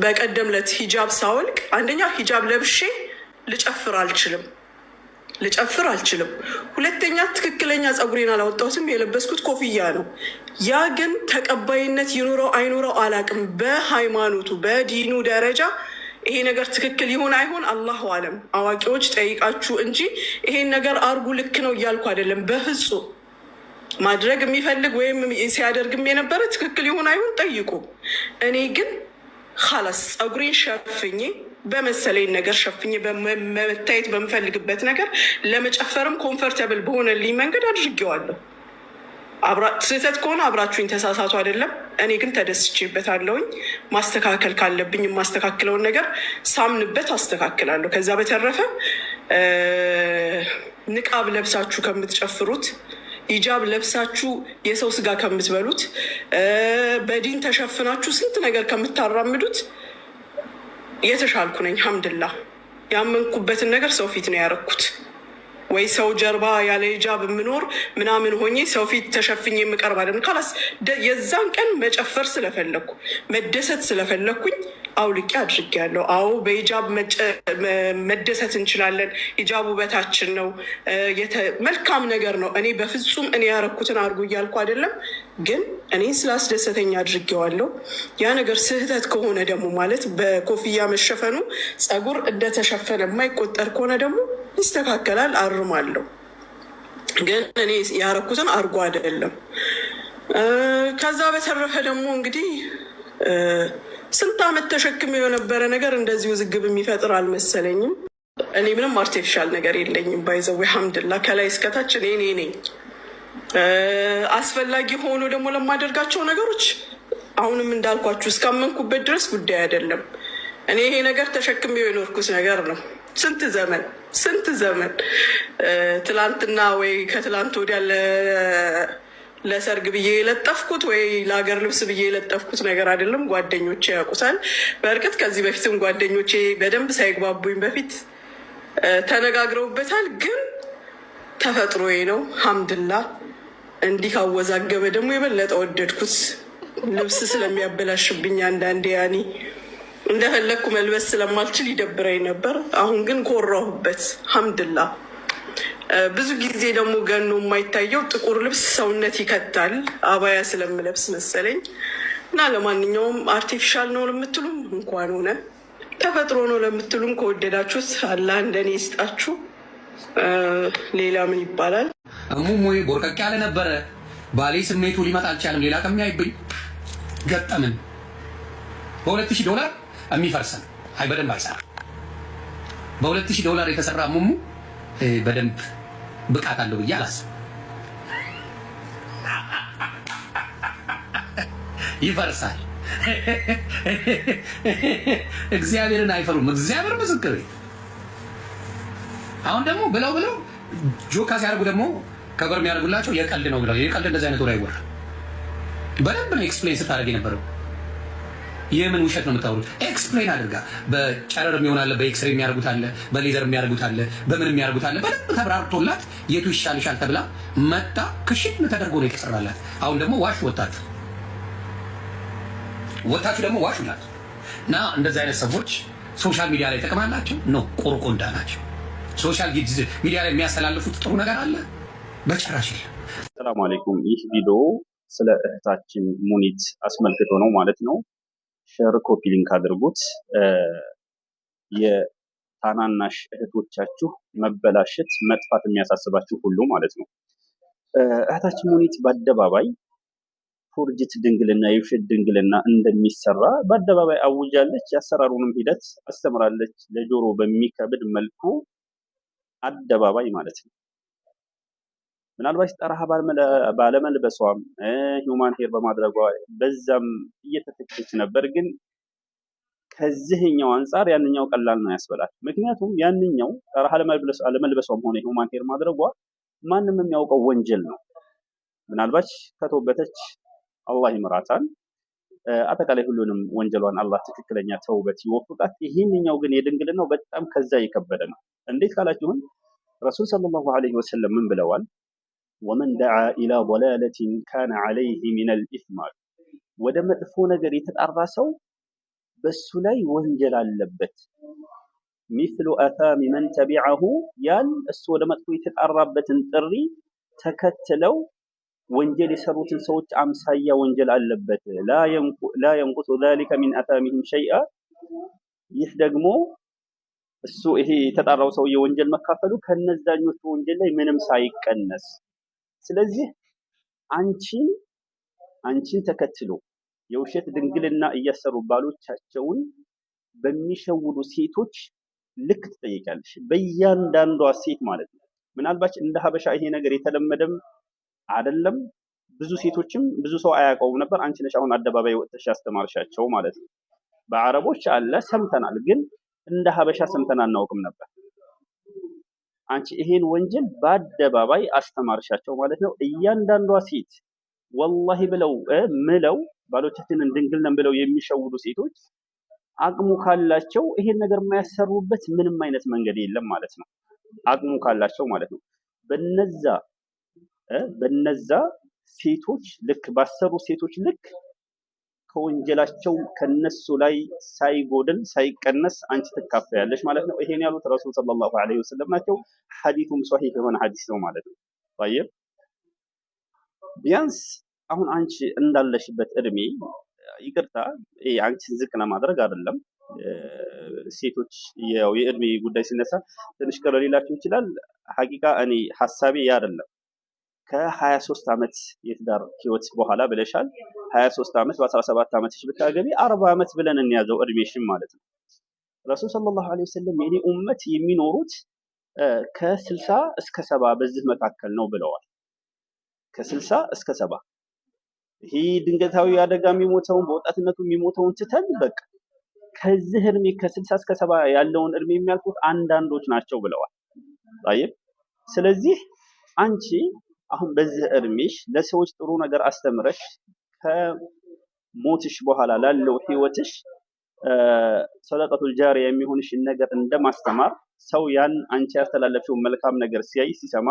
በቀደም ለት ሂጃብ ሳወልቅ፣ አንደኛ ሂጃብ ለብሼ ልጨፍር አልችልም፣ ልጨፍር አልችልም። ሁለተኛ ትክክለኛ ፀጉሬን አላወጣሁትም፣ የለበስኩት ኮፍያ ነው። ያ ግን ተቀባይነት ይኑረው አይኑረው አላቅም። በሃይማኖቱ በዲኑ ደረጃ ይሄ ነገር ትክክል ይሁን አይሁን አላሁ አለም፣ አዋቂዎች ጠይቃችሁ እንጂ ይሄን ነገር አርጉ ልክ ነው እያልኩ አይደለም። በፍጹም ማድረግ የሚፈልግ ወይም ሲያደርግም የነበረ ትክክል ይሁን አይሁን ጠይቁ። እኔ ግን ኻላስ ፀጉሬን ሸፍኜ፣ በመሰለኝ ነገር ሸፍኜ፣ መታየት በምፈልግበት ነገር፣ ለመጨፈርም comfortable በሆነልኝ መንገድ አድርጌዋለሁ። ስህተት ከሆነ አብራችሁኝ ተሳሳቱ አይደለም። እኔ ግን ተደስቼበታለሁኝ። ማስተካከል ካለብኝ የማስተካክለውን ነገር ሳምንበት አስተካክላለሁ። ከዛ በተረፈ ንቃብ ለብሳችሁ ከምትጨፍሩት፣ ሂጃብ ለብሳችሁ የሰው ስጋ ከምትበሉት፣ በዲን ተሸፍናችሁ ስንት ነገር ከምታራምዱት የተሻልኩ ነኝ። ሐምድላ ያመንኩበትን ነገር ሰው ፊት ነው ያረኩት። ወይ ሰው ጀርባ ያለ ሂጃብ የምኖር ምናምን ሆኜ ሰው ፊት ተሸፍኜ የምቀርብ አይደለም። ካላስ የዛን ቀን መጨፈር ስለፈለግኩ፣ መደሰት ስለፈለግኩኝ አውልቄ አድርጌያለሁ። አዎ፣ በሂጃብ መደሰት እንችላለን። ሂጃብ ውበታችን ነው፣ መልካም ነገር ነው። እኔ በፍጹም እኔ ያረኩትን አድርጉ እያልኩ አይደለም፣ ግን እኔን ስላስደሰተኝ አድርጌዋለሁ። ያ ነገር ስህተት ከሆነ ደግሞ፣ ማለት በኮፍያ መሸፈኑ ጸጉር እንደተሸፈነ የማይቆጠር ከሆነ ደግሞ ይስተካከላል፣ አርማለሁ። ግን እኔ ያረኩትን አርጎ አይደለም። ከዛ በተረፈ ደግሞ እንግዲህ ስንት ዓመት ተሸክሜው የነበረ ነገር እንደዚህ ውዝግብ የሚፈጥር አልመሰለኝም። እኔ ምንም artificial ነገር የለኝም። By the way ሐምድላ ከላይ እስከታች እኔ እኔ ነኝ። አስፈላጊ ሆኖ ደግሞ ለማደርጋቸው ነገሮች አሁንም እንዳልኳችሁ እስካመንኩበት ድረስ ጉዳይ አይደለም። እኔ ይሄ ነገር ተሸክሜው የኖርኩት ነገር ነው። ስንት ዘመን፣ ስንት ዘመን። ትላንትና ወይ ከትላንት ወዲያ ለሰርግ ብዬ የለጠፍኩት ወይ ለሀገር ልብስ ብዬ የለጠፍኩት ነገር አይደለም። ጓደኞቼ ያውቁታል። በእርግጥ ከዚህ በፊትም ጓደኞቼ በደንብ ሳይግባቡኝ በፊት ተነጋግረውበታል። ግን ተፈጥሮዬ ነው። ሐምድላ እንዲህ ካወዛገበ ደግሞ የበለጠ ወደድኩት። ልብስ ስለሚያበላሽብኝ አንዳንዴ ያኔ እንደፈለግኩ መልበስ ስለማልችል ይደብረኝ ነበር። አሁን ግን ኮራሁበት። ሐምድላ ብዙ ጊዜ ደግሞ ገኖ የማይታየው ጥቁር ልብስ ሰውነት ይከታል። አባያ ስለምለብስ መሰለኝ። እና ለማንኛውም artificial ነው ለምትሉም እንኳን ሆነ፣ ተፈጥሮ ነው ለምትሉም ከወደዳችሁት አላህ እንደኔ ይስጣችሁ። ሌላ ምን ይባላል? እሙሙ ቦርቀቅ ያለ ነበረ። ባሌ ስሜቱ ሊመጣ አልቻለም። ሌላ ከሚያይብኝ ገጠምን። በ2000 ዶላር የሚፈርሰን አይ በደንብ አይሰራ። በ2000 ዶላር የተሰራ ሙሙ በደንብ ብቃት አለው ብዬ አላስብም። ይፈርሳል። እግዚአብሔርን አይፈሩም። እግዚአብሔር ምስክር። አሁን ደግሞ ብለው ብለው ጆካ ሲያደርጉ ደግሞ cover የሚያደርጉላቸው የቀልድ ነው ብለው፣ የቀልድ እንደዚህ አይነት ወሬ አይወራም። በደንብ ነው explain ስታደርግ የነበረው። የምን ውሸት ነው የምታወሩት? Explain አድርጋ በጨረር የሚሆን አለ፣ በኤክስሬ የሚያደርጉት አለ፣ በሌዘር የሚያደርጉት አለ፣ በምን የሚያደርጉት አለ። በደንብ ተብራርቶላት የቱ ይሻልሻል ተብላ መጣ። ክሽን ተደርጎ ነው የተሰራላት። አሁን ደግሞ ዋሽ ወጣችሁ ወጣችሁ ደግሞ ዋሹ ናት። እና እንደዚህ አይነት ሰዎች social media ላይ ጥቅም አላቸው? No፣ ቆርቆንዳ ናቸው። Social media ላይ የሚያስተላልፉት ጥሩ ነገር አለ? በጭራሽ የለም። ሰላም አለይኩም። ይህ ቪዲዮ ስለ እህታችን ሙኒት አስመልክቶ ነው ማለት ነው። Share፣ copy link አድርጉት። የታናናሽ እህቶቻችሁ መበላሸት፣ መጥፋት የሚያሳስባችሁ ሁሉ ማለት ነው። እህታችን ሙኒት በአደባባይ forged ድንግልና፣ የውሸት ድንግልና እንደሚሰራ በአደባባይ አውጃለች። የአሰራሩንም ሂደት አስተምራለች። ለጆሮ በሚከብድ መልኩ አደባባይ ማለት ነው። ምናልባት ጠረሃ ባለመልበሷም human hair በማድረጓ በዛም እየተተቸች ነበር። ግን ከዚህኛው አንጻር ያንኛው ቀላል ነው ያስበላል። ምክንያቱም ያንኛው ጠረሃ አለመልበሷም ሆነ human hair ማድረጓ ማንም የሚያውቀው ወንጀል ነው። ምናልባት ከተውበተች አላህ ይምራታል። አጠቃላይ ሁሉንም ወንጀሏን አላህ ትክክለኛ ተውበት ይወፍቃት። ይህንኛው ግን የድንግልናው በጣም ከዛ የከበደ ነው። እንዴት ካላችሁን ረሱል ሰለላሁ ዐለይሂ ወሰለም ምን ብለዋል? ومن دعا إلى ضلالة كان عليه من الإثم አሉ። ወደ መጥፎ ነገር የተጣራ ሰው በሱ ላይ ወንጀል አለበት። مثل آثام من تبعه ያን እሱ ወደ መጥፎ የተጣራበትን ጥሪ ተከትለው ወንጀል የሰሩትን ሰዎች አምሳያ ወንጀል አለበት። لا ينقص ذلك من آثامهم شيئا ይህ ደግሞ እሱ ይሄ የተጣራው ሰውዬ ወንጀል መካፈሉ ከነዛኞቹ ወንጀል ላይ ምንም ሳይቀነስ። ስለዚህ አንቺን ተከትሎ የውሸት ድንግልና እያሰሩ ባሎቻቸውን በሚሸውዱ ሴቶች ልክ ትጠይቂያለሽ። በእያንዳንዷ ሴት ማለት ነው። ምናልባት እንደ ሀበሻ ይሄ ነገር የተለመደም አይደለም። ብዙ ሴቶችም ብዙ ሰው አያውቀውም ነበር። አንቺ ነሽ አሁን አደባባይ ወጥተሽ ያስተማርሻቸው ማለት ነው። በአረቦች አለ ሰምተናል፣ ግን እንደ ሀበሻ ሰምተን አናውቅም ነበር። አንቺ ይሄን ወንጀል በአደባባይ አስተማርሻቸው ማለት ነው። እያንዳንዷ ሴት ወላሂ ብለው ምለው ባሎቻችንን ድንግል ነን ብለው የሚሸውዱ ሴቶች አቅሙ ካላቸው ይሄን ነገር የማያሰሩበት ምንም አይነት መንገድ የለም ማለት ነው። አቅሙ ካላቸው ማለት ነው። በነዛ ሴቶች ልክ ባሰሩ ሴቶች ልክ ከወንጀላቸው ከነሱ ላይ ሳይጎድል ሳይቀነስ አንቺ ትካፈያለሽ ማለት ነው። ይሄን ያሉት ረሱል صلى الله عليه وسلم ናቸው። ሐዲሱም ሶሒህ የሆነ ሐዲስ ነው ማለት ነው። طيب ቢያንስ አሁን አንቺ እንዳለሽበት እድሜ ይቅርታ ይሄ አንቺን ዝቅ ለማድረግ አይደለም። ሴቶች ያው የእድሜ ጉዳይ ሲነሳ ትንሽ ቅር ሊላቸው ይችላል። ሐቂቃ እኔ ሐሳቤ ያ አይደለም። ከ23 ዓመት የትዳር ህይወት በኋላ ብለሻል። 23 ዓመት በ17 ዓመትሽ ብታገቢ 40 ዓመት ብለን እንያዘው እድሜሽን ማለት ነው። ረሱል صلى الله عليه وسلم የኔ ኡመት የሚኖሩት ከ60 እስከ 70 በዚህ መካከል ነው ብለዋል። ከ60 እስከ 70 ይሄ ድንገታዊ አደጋ የሚሞተውን በወጣትነቱ የሚሞተውን ትተን በቃ ከዚህ እድሜ ከ60 እስከ 70 ያለውን እድሜ የሚያልፉት አንዳንዶች ናቸው ብለዋል። طيب ስለዚህ አንቺ አሁን በዚህ እድሜሽ ለሰዎች ጥሩ ነገር አስተምረሽ ከሞትሽ በኋላ ላለው ህይወትሽ صدقة الجارية የሚሆንሽን ነገር እንደማስተማር ሰው ያን አንቺ ያስተላለፍሽውን መልካም ነገር ሲያይ ሲሰማ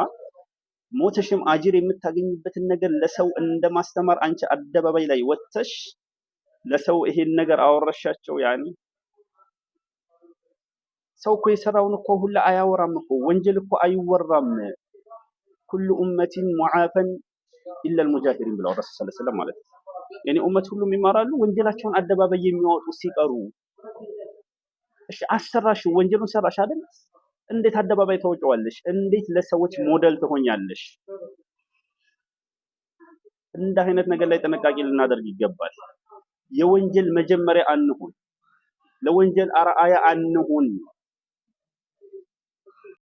ሞተሽም አጅር የምታገኝበትን ነገር ለሰው እንደማስተማር አንቺ አደባባይ ላይ ወጥተሽ ለሰው ይሄን ነገር አወረሻቸው። ያኒ ሰው እኮ የሰራውን እኮ ሁላ አያወራም እኮ ወንጀል እኮ አይወራም። كل أمتي معافى إلا المجاهرين ብለዋል ረሱል صلى الله عليه وسلم ማለት ነው። የኔ ኡመት ሁሉም ይማራሉ ወንጀላቸውን አደባባይ የሚያወጡ ሲቀሩ። እሺ አሰራሽ ወንጀሉን ሰራሽ አይደል? እንዴት አደባባይ ታወጪዋለሽ? እንዴት ለሰዎች ሞዴል ትሆኛለሽ? እንደ አይነት ነገር ላይ ጥንቃቄ ልናደርግ ይገባል። የወንጀል መጀመሪያ አንሁን፣ ለወንጀል አርአያ አንሁን።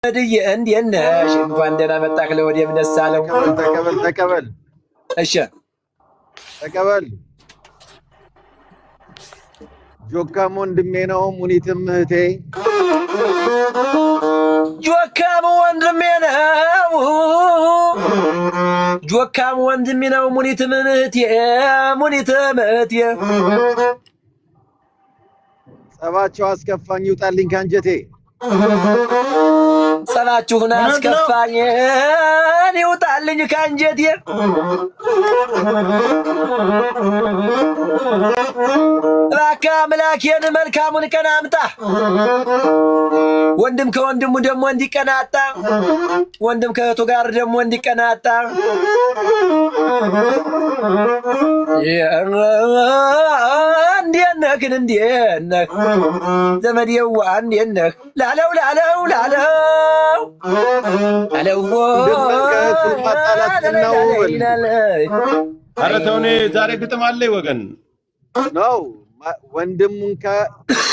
ድዬ እንዴት ነሽ? እንኳን ደህና መጣህ። ለወዲያም ደስ አለው። ተቀበል ተቀበል ተቀበል። እሺ ተቀበል። ጆካም ወንድሜ ነው፣ ሙኒትም እህቴ። ጆካም ወንድሜ ነው፣ ጆካም ወንድሜ ነው። ሙኒትም እህቴ፣ ሙኒትም እህቴ። ጸባቸው አስከፋኝ፣ ይውጣልኝ ካንጀቴ። ጸባችሁን አስከፋኝ፣ ይውጣልኝ ካንጀቴ። እባክህ አምላኬን መልካሙን ቀን አምጣ። ወንድም ከወንድሙ ደግሞ እንዲቀናጣ፣ ወንድም ከእህቱ ጋር ደግሞ እንዲቀናጣ። እንዴት ነህ ግን እንዴት ነህ ዘመዴዋ እንዴት ነህ? ላለው ላለው ላለው ላለው። ወንድምን ከእህቱ ማጣላት ነው በል። ኧረ ተው፣ እኔ ዛሬ ግጥም አለኝ ወገን። ነው ወንድሙን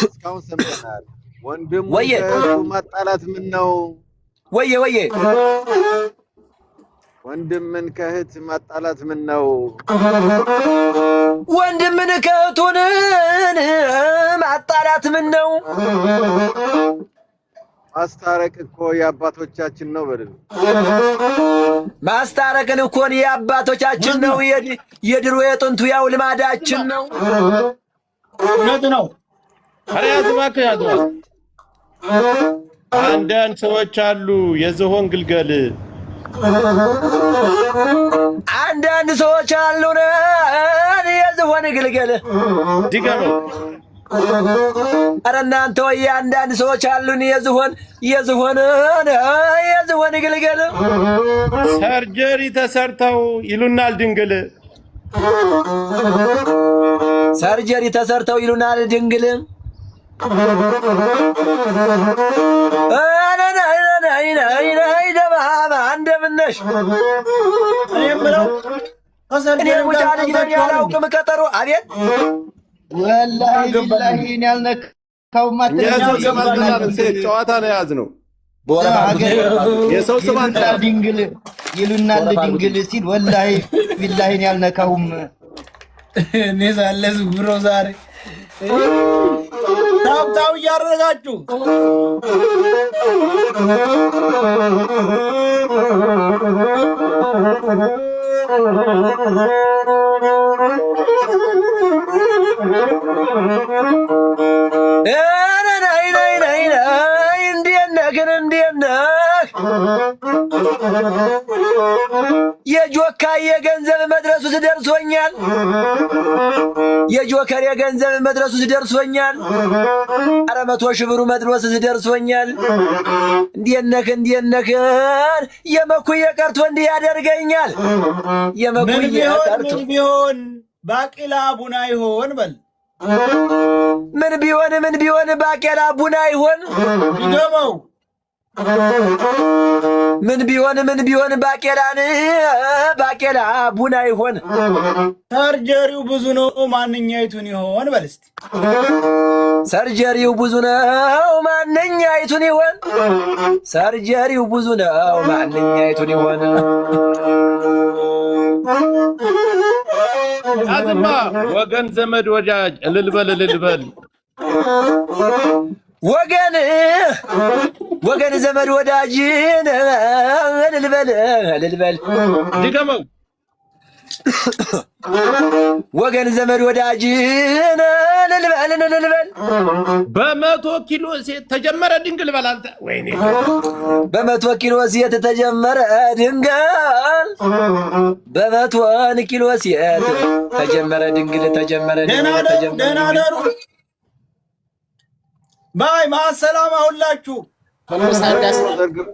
እስካሁን ሰምተናል። ወንድሙን ወየ ከእህቱ ማጣላት ምን ነው? ወየ ወየ ወንድምን ከእህት ማጣላት ምን ነው? ወንድምን ከእህቱን ማጣላት ምን ነው? ማስታረቅ እኮ የአባቶቻችን ነው በል። ማስታረቅን እኮ የአባቶቻችን ነው። የድሮ የጥንቱ ያው ልማዳችን ነው። እውነት ነው። ኧረ ያዝ እባክህ ያዝ እባክህ። አንዳንድ ሰዎች አሉ የዝሆን ግልገል። አንዳንድ ሰዎች አሉን የዝሆን ግልገል። ድገመው። ኧረ እናንተ ወይ አንዳንድ ሰዎች አሉን የዝሆን የዝሆን የዝሆን ግልገል። Surgery ተሰርተው ይሉናል ድንግል። Surgery ተሰርተው ይሉናል ድንግል። ደባባ እንደምነሽ? እኔ የምለው እኔ ከ surgery ሙጫ ጋር ልጅ ነኝ፣ አላውቅም ቀጠሮ። አቤት። ወላሂ ቢላሂ እኔ አልነካውም። እኛ የሰው ስም አንጠራም። ሴት ጨዋታ ነው የያዝነው። በወረፋ አድርጉት። የሰው ስም አንጠራም። ድንግል ይሉናል ድንግል ሲል ወላሂ ቢላሂ እኔ አልነካውም። እኔ ሳለ ዝጉሮ ዛሬ tap tap እያደረጋችሁ። ኧረ ነይ ነይ ነይ ነይ፣ እንዴት ነህ ግን እንዴት ነህ? የጆካ የገንዘብ መድረሱ ደርሶኛል። የጆከር የገንዘብ መድረሱ ደርሶኛል። ኧረ 100,000 ብሩ መድረሱ ደርሶኛል። እንዴት ነህ እንዴት ነህ? የመኩዬ ቀርቶ እንዲህ ያደርገኛል። ምን የመኩዬ ቢሆን ቀርቶ ምን ቢሆን ባቂላ ቡና ይሆን በል። ምን ቢሆን ምን ቢሆን ባቄላ ቡና ይሆን? ድገመው። ምን ቢሆን ምን ቢሆን ባቄላን ባቄላ ቡና ይሆን? Surgery ው ብዙ ነው ማንኛይቱን ይሆን በል እስቲ። Surgery ው ብዙ ነው ማንኛይቱን ይሆን? Surgery ው ብዙ ነው ማንኛይቱን ይሆን? አዝማ ወገን ዘመድ ወዳጅ እልል በል እልል በል። ወገን ወገን ዘመድ ወዳጅን እልል በል እልል በል። ድገመው። ወገን ዘመድ ወዳጅን እልል በል እልል በል። በ100 ኪሎ ሴት ተጀመረ ድንግል በል አንተ። ወይኔ። በ100 ኪሎ ሴት ተጀመረ ድንግል፣ በ100 ኪሎ ሴት ተጀመረ ድንግል ተጀመረ ደህና ድንግል ደሩ ተጀመረ ደህና ድንግል። ደሩ። Bye ማሰላማ ሁላችሁ። ዘርግፎ።